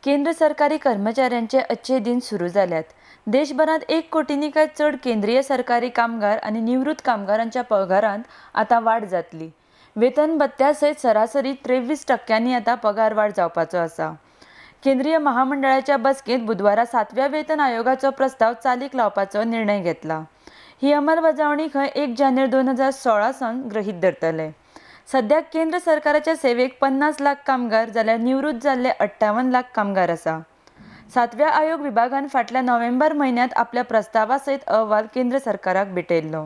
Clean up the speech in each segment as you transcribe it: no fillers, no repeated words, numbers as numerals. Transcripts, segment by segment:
केंद्र सरकारी कर्मचाऱ्यांचे अच्छे दिन सुरू जाल्यात. देशभरांत 1 कोटींनी काय चड केंद्रीय सरकारी कामगार आनी निवृत्त कामगारांच्या पगारांत आतां वाड जातली. वेतन भत्त्या सयत सरासरी 23% आतां पगार वाड जावपाचो आसा. केंद्रीय महामंडळाच्या बसकेंत बुधवारा 7व्या वेतन आयोगाचो प्रस्ताव चालीक लावपाचो निर्णय घेतला. ही अंमलबजावणी खंय 1 जानेर 2016 सावन गृहीत धरतले. सद्याक केंद्र सरकाराच्या सेवेक 50 लाख कामगार जाल्यार निवृत्त जाल्ले 58 लाख कामगार आसा. 7व्या आयोग विभागान फाटल्या नोव्हेंबर म्हयन्यांत आपल्या प्रस्तावा सयत अहवाल केंद्र सरकाराक भेटयल्लो.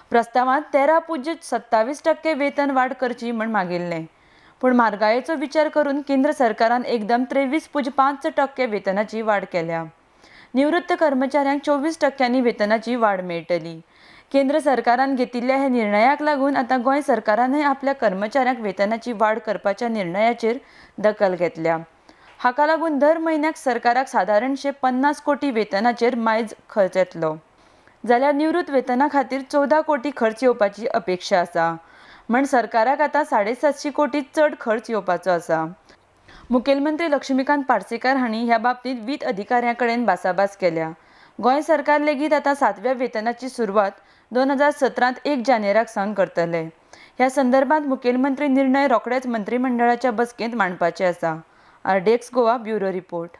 प्रस्तावांत 13.27% वेतन वाड करची म्हूण मागिल्लें, पूण म्हारगायेचो विचार करून केंद्र सरकारान एकदम 23.5% वेतनाची वाड केल्या. निवृत्त कर्मचाऱ्यांक 24% वेतनाची वाड मेळटली. केंद्र सरकारान घेतिल्ल्या ह्या निर्णयाक लागून आतां गोंय सरकारानय आपल्या कर्मचाऱ्यांक वेतनाची वाड करपाच्या निर्णयाचेर दखल घेतल्या. हाका लागून दर म्हयन्याक सरकाराक सादारणशे 50 कोटी वेतनाचेर मायज खर्च येतलो, जाल्यार निवृत्त वेतना खातीर 14 कोटी खर्च येवपाची अपेक्षा आसा. म्हण सरकाराक आतां 750 कोटी चड खर्च येवपाचो आसा. मुखेलमंत्री लक्ष्मीकांत पार्सेकार हांणी ह्या बाबतींत वित्त अधिकाऱ्यां कडेन भासाभास केल्या. गोंय सरकार लेगीत आतां 7व्या वेतनाची सुरवात 2017 1 जानेराक सावन करतले. ह्या संदर्भात मुखेलमंत्री निर्णय रोखडेच मंत्रिमंडळाच्या बसकेंत मांडपाचे आसा. RDX Goa bureau report.